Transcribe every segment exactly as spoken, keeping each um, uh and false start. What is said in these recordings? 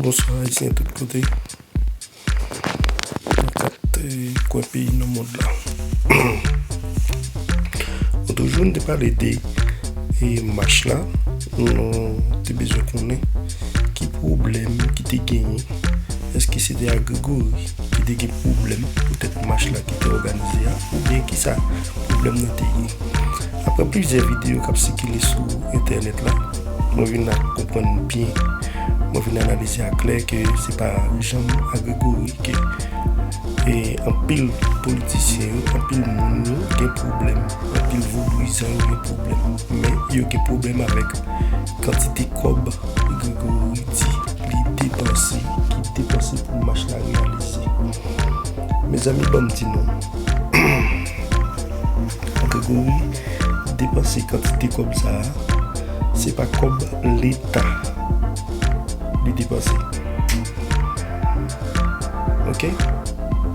Bonswa Ayisyen tout kote, nan kat, eh, kwen peyi nan mond la. Bon, toujou n te pale de, eh, mach la, nou te bezwen konnen ki pwoblèm ki te genyen. Èske se te ak Gregory ki te gen pwoblèm poutèt mach la ki te òganize a, oubyen kisa pwoblèm nan te ye? Apre plizyè videyo k ap sikile sou entènèt la, mwen vin a konprann byen, mwen vin analize aklè ke se pa janm ak Gregory ke, e, anpil politisyen yo, anpil moun yo gen pwoblèm, anpil vodouyizan yo gen pwoblèm, men yo gen pwoblèm avèk kantite kòb Gregory di li depanse, ki depanse pou mach la reyalize. Mezanmi, ban m di nou, Gregory depanse kantite kòb sa a, se pa kòb Leta li depanse. Oke?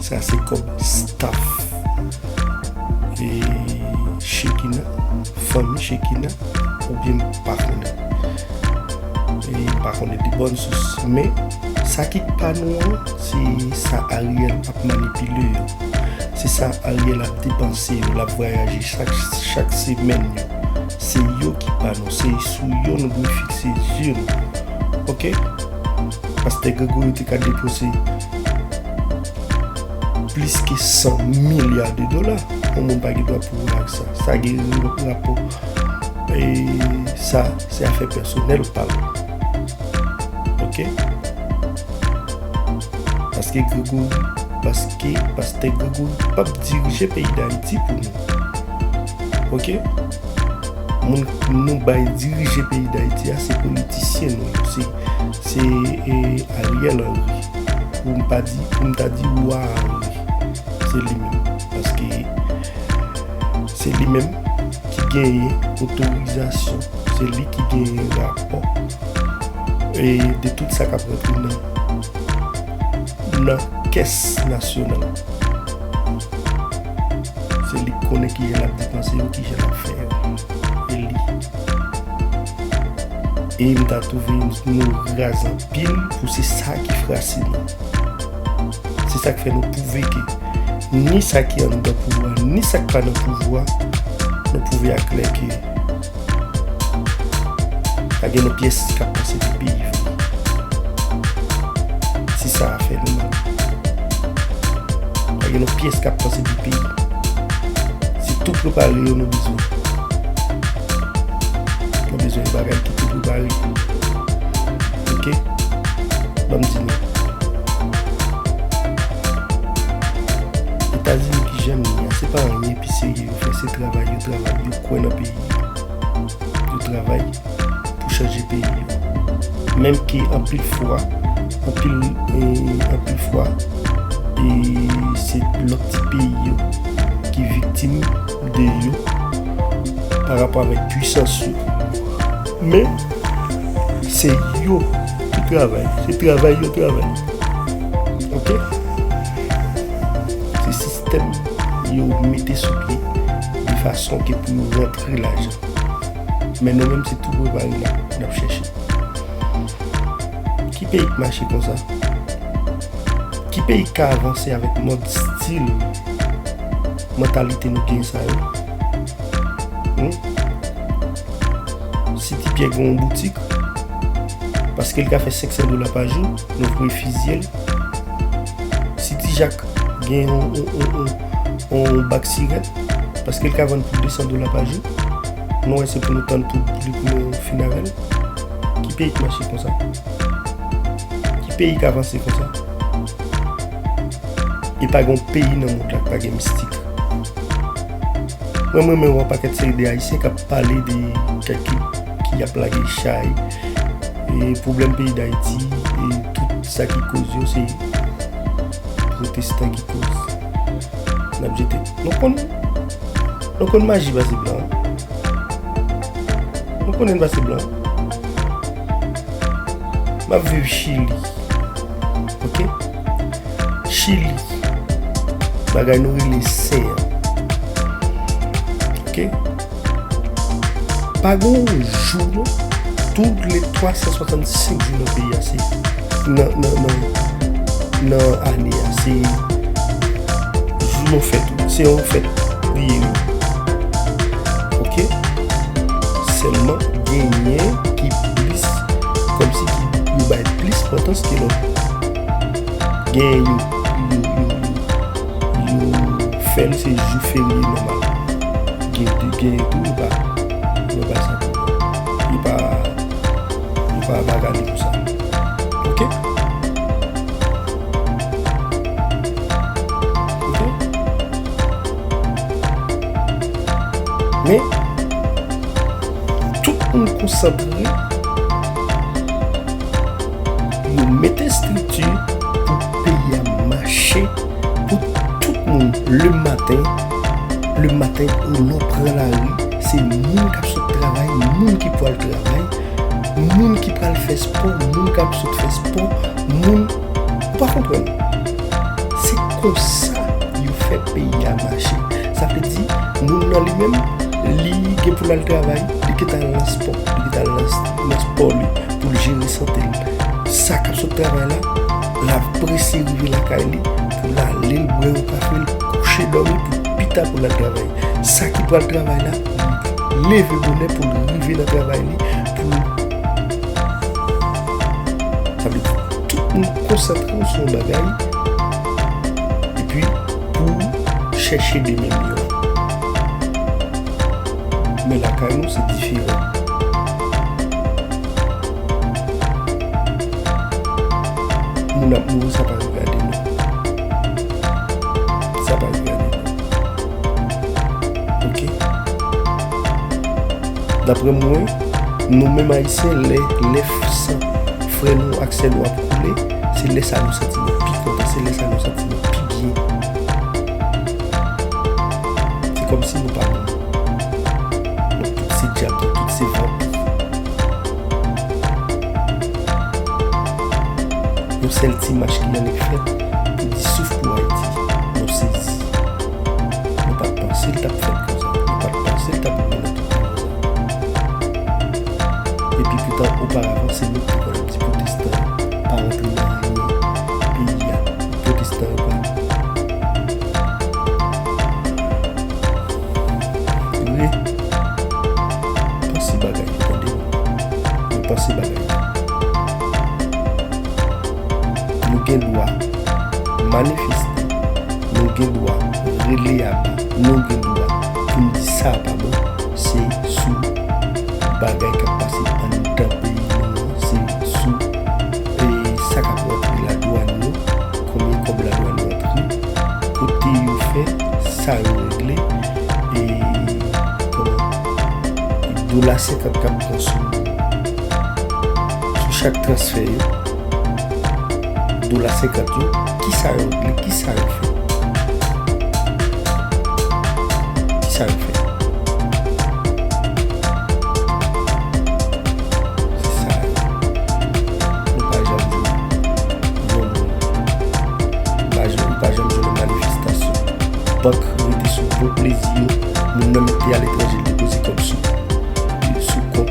Sa se kòb staff. E Shekina, fanmi Shekina, oubyen m pa konnen. E m pa konnen de bòn sous. Men, sa ki pa nou an, se sa Ariel ap manipile yo. Se sa Ariel ap depanse yo, l ap vwayaje chak, chak semèn yo. Se yo ki pa nou, se sou yo nou dwe fikse zye nou. Oke? Pastè Gregory te ka depanse plis ke san milya de dola. Yon moun pa gen dwa pou wè ak sa. Sa gen rapò, e sa, se afè pèsonèl pa l. Oke? Paske Gregory, paske pastè Gregory p ap dirije peyi Dayiti pou nou. Oke? Moun nou bay dirije peyi Dayiti a, se politisyen nou yo. Se, se, e, Ariel Henry. Pou m pa di, pou m ta di wa Henry. Se li menm. Paske se li menm ki genyen otorizasyon. Se li ki genyen rapò, e, de tout sa k ap rantre nan, nan kès nasyonal. Se li k konnen kijan l ap depanse yo, kijan l ap fè yo. E li. E m ta twouve nou raz anpil pou se sa ki frase nou. Se sa k fè nou pwouve ke ni sa ki anndan pouvwa, ni sa k pa nan pouvwa, nou pwouve aklè ke pa gen yon pyès k ap panse de peyi vre. Se sa afè nou menm. Pa gen yon pyès k ap panse de peyi. Se tou prepare yo nou bezwen. Nou bezwen yon bagay ki tou prepare. Oke? Ban m di nou. Etazini ki jan l ye a, se pa anyen pi serye yo fè, se travay yo travay, yo kwè nan peyi yo. Yo travay pou chanje peyi yo. Menm ke anpil fwa, anpil, e, anpil fwa, e se lòt ti peyi yo ki viktim de yo pa rapò avèk pwisans yo. Men, se yo ki travay, se travay yo travay. Oke? Se sistèm yo mete sou pye de fason ke pou yo rantre lajan. Men nou menm, se tou prepare n ap, n ap chèche. Ki peyi k mache konsa? Ki peyi k ka avanse avèk mòd stil, mantalite nou gen sa yo? Hmm? Si Ti Pyè gen yon boutik, paske l ka fè senk san dola pa jou, nou voye fizye l. Si Ti Jak gen yon, yon, yon, yon, yon bak sirèt, paske l ka vann pou de san dola pa jou, nou wè se pou nou tann pou li pou nou fin avè l. Ki peyi k mache konsa? Ki peyi k avanse konsa? E pa gen yon peyi nan mond la k pa gen mistik. Mwen, mwen renmen wè yon pakèt seri de Ayisyen k ap pale de kèk ki, ki ap lage chay, e pwoblèm peyi Dayiti, e tout sa ki koz yo, se pwotestan ki koz. N ap jete. Nou konn, nou konn maji pase blan. Nou konnen n pase blan. M ap viv Chili. Oke? Chili. Bagay nou rele sen an. Oke? Pa gen yon jou, non. Tout le twa san swasannsenk jou nan peyi a, se nan, nan, nan, nan ane a, se jou yon fèt, wi. Se yon fèt li ye, wi. Oke? Sèlman, genyen ki plis, kòmsi ki yo bay plis enpòtans ke lòt. Genyen yo, yo, yo, yo, yo fè l se jou ferye nòmal. Gen, gen tou, yo pa, yo pa sa pou yo. Yo pa, yo pa, pa gade pou sa. Oke? Oke? Men, tout moun konsantre, yo mete estrikti pou peyi a mache, pou tout moun le maten, le maten, lè w pran lari, se moun k ap sot travay, moun ki pral travay, moun ki pral fè spò, moun k ap sot fè spò, moun, ou pa konprann. Se konsa yo fè peyi a mache. Sa vle di, moun nan li menm, li gen pou l al travay, li gentan al nan spò, li gentan al nan, nan spò li, pou l jere sante l. Sa k ap sot travay la, l ap prese rive lakay li, pou l ale, l bwè yon kafe, l kouche dòmi, pou pita pou l al travay. Sa ki pral travay la, leve bonè pou l rive nan travay li, pou l, sa vle di, tout moun konsantre w sou yon bagay, epi pou chèche demen miyò. Men lakay nou, se diferan. Moun ap mouri, sa pa regade nou. Sa pa regade nou. Oke? Daprè mwen, nou menm Ayisyen, lè, lè san frè nou ak sè nou ap koule, se lè sa nou santi nou pi kontan, se lè sa nou santi nou pi byen. Se kòmsi nou pa moun. Nou tout se dyab, nou tout se vanpi. Yon sèl ti mach ki annik fèt pou di souf pou Ayiti. Nou sezi. Nou pa t panse l t ap fèt konsa. Nou pa t panse l t ap rive nan tout nivo sa. Epi poutan, oparavan, se nou ki te konn ap di pwotestan pa rantre nan anyen peyi a. Pwotestan yo pa. Vre. Panse bagay yo, tande. Nou panse bagay yo. Nou gen dwa manifeste, nou gen dwa rele aba, nou gen dwa pou n di sa pa bon, se sou bagay k ap pase anndan peyi nou an, se sou, e, sa k ap rantre ladwàn yo, konbyen kòb ladwàn rantre, kote yo fè, sa yo regle, e, kòman, e dola senkant k ap pran sou, sou chak transfè yo. Dola senkant yo, kisa yo regle, kisa yo fè? Kisa yo fè? Se sa yo. Nou pa janm jwenn yon moun. Nou pa janm, nou pa janm jwenn yon manifestasyon. Bank rete sou bon plezi yo. Moun nan mete aletranje, l depoze kòb sou, sou kont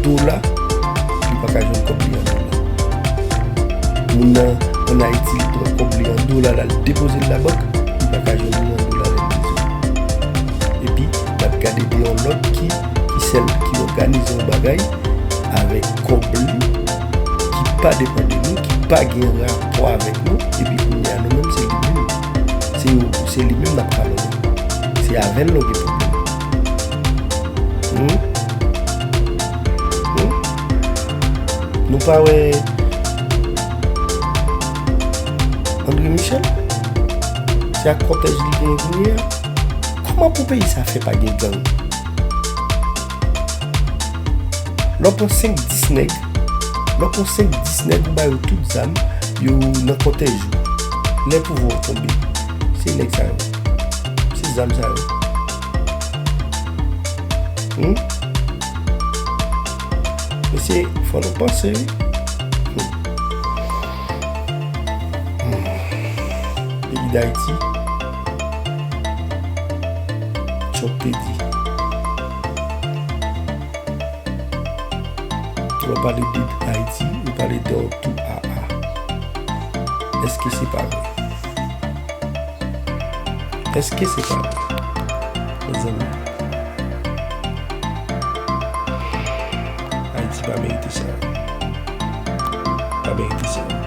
dola, li pa ka jwenn kòb li an dola. Moun nan ann Ayiti, li pran kòb li an dola la, li depoze l labank, li pa ka jwenn li an dola lè l bezwen. Epi, n ap gade de yon lòt ki, ki sèl, ki òganize yon bagay avèk kòb li, ki pa depann de nou, ki pa gen rapò avèk nou, epi kounye a nou menm se li menm. Se yo, se li menm n ap pale. Se avè l nou gen pwoblèm. Hmm? Hmm? Nou pa wè André Michel? Se ak kòtèj li genyen kounye a. Kòman pou peyi sa fè pa gen gang? Lè w pran senk dis nèg, lè w pran senk dis nèg, ou ba yo tout zam, yo nan kòtèj ou. Lè pouvwa w tonbe, se nèg sa yo. Se zam sa yo. Hmm? Mesye, fò nou panse, wi. Hmm. Hmm. Peyi Dayiti, Trump te di, lè w pale de Ayiti, ou pale de yon tou a a. Èske se pa vre? Èske se pa vre? Mezanmi, Ayiti pa merite sa. Pa merite sa.